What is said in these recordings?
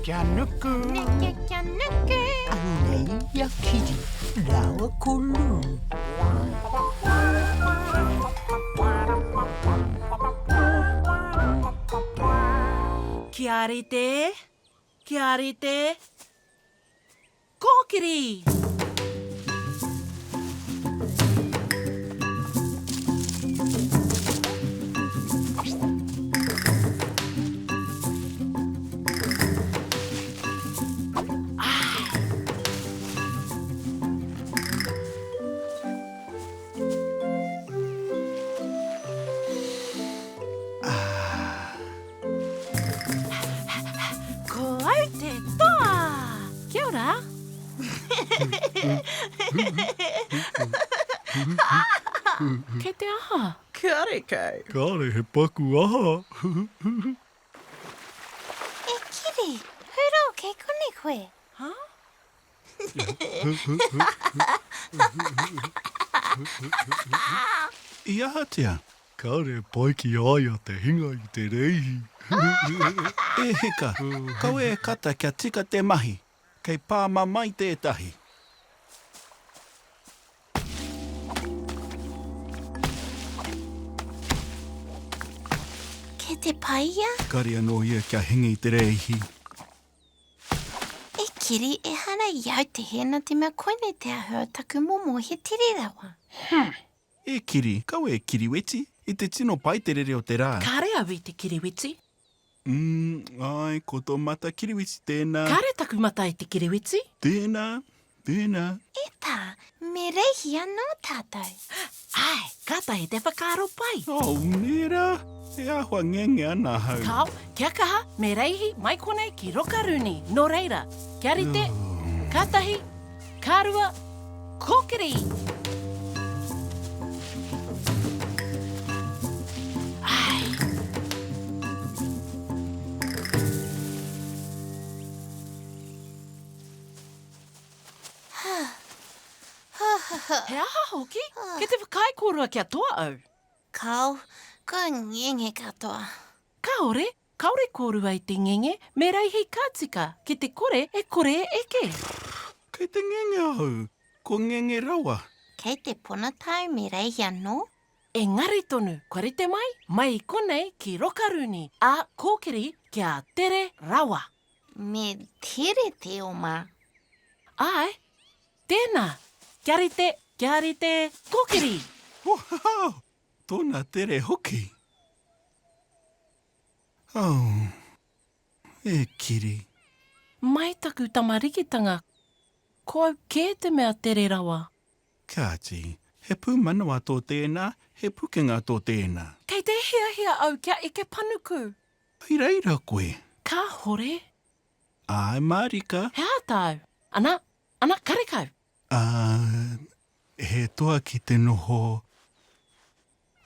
kia nuku. Neke kia nuku. Anei a Kiri rāua ko Lū. Kia rite, kia rite, Kōkiri! Ko au te toa! Kia ora! Kei te aha? Karekau. Kāre he paku aha. E Kiri, hurō kei konei koe. Ha? I ahatia? Kāre e pai ki a ia te hinga i te rēihi. E hika, kaua e kata kia tika te mahi, kei pā mamae tētahi. Kei te pai ia? Kāre anō ia kia hinga i te rēihi. E Kiri, ehara i au te hē nā te mea koinei te āhua o taku momo he tere rawa. Hum. E Kiri, kaua e kiriweti, i te tino pai te rere o te rā. Kāre au i te kiriweti. Umm, āe, ko tō mata kiriweti tēnā. Kāre taku mata i te kiriweti. Tēnā, tēnā. E tā, me reihi anō tātou. Āe, kātahi te whakaaro pai. Oh, nē rā, e āhua ngenge ana ahau. Kāo, kia kaha, me reihi mai konei ki Rokaruni, nō reira, kia rite, ka tahi, ka rua, kōkiri! Āe. He aha hoki? Kei te whakaae kōrua kia toa au? Kāo, kua ngenge katoa. Kāore, kāore kōrua i te ngenge, me reihi ka tika, ki te kore e kore e eke. Kei te ngenge ahau, kua ngenge rawa. Kei te pono tāu me reihi anō? Engari tonu, kua rite mai, mai i konei ki Rokaruni, ā, kōkiri kia tere rawa. Me tere te oma. Āe, tēnā, kia rite, kia rite, kōkiri! Wow! Tōna tere hoki! Oh, e Kiri. Mai taku tamarikitanga, ko au kē te mea tere rawa. Kāti, he pūmanawa tō tēnā, he pukenga tō tēnā. Kei te hiahia au kia eke panuku. I reira koe? Kāhore. Āe mārika. He aha tāu? Ana, ana, karekau. Ā, he toa ki te noho,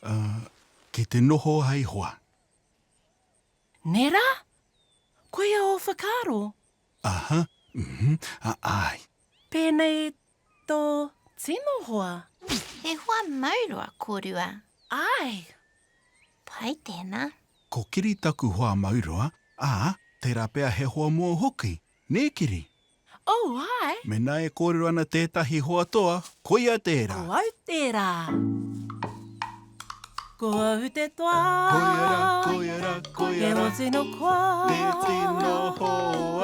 ā, ki te noho hei hoa. Nē rā? Koia ō whakaaro? Aha, mhm, ā, āe. Pēnei tō tino hoa? He hoa mauroa kōrua? Āe. Pai tēnā. Ko Kiri taku hoa mauroa, ā, tērā pea he hoa mōu hoki, nē Kiri? Oh, āe. Mēnā e kōrero ana tētahi hoa toa, koia tērā. Ko au tērā. Ko au te toa. Koia rā, koia rā, koia rā. Te tino koa. Te tino hoa. Ko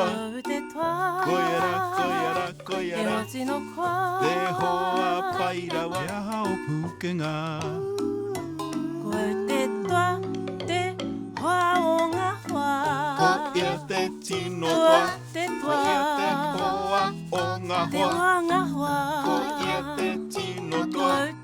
au te toa. Koia rā, koia rā, koia rā. Te tino koa. Te hoa pai rawa. He aha ō pūkenga? Ko au te toa, te hoa o ngā hoa. Ko ia te tino toa. Te toa. Ko ia te hoa o ngā hoa. Te hoa ngā hoa. Ko ia te tino toa. Ko au.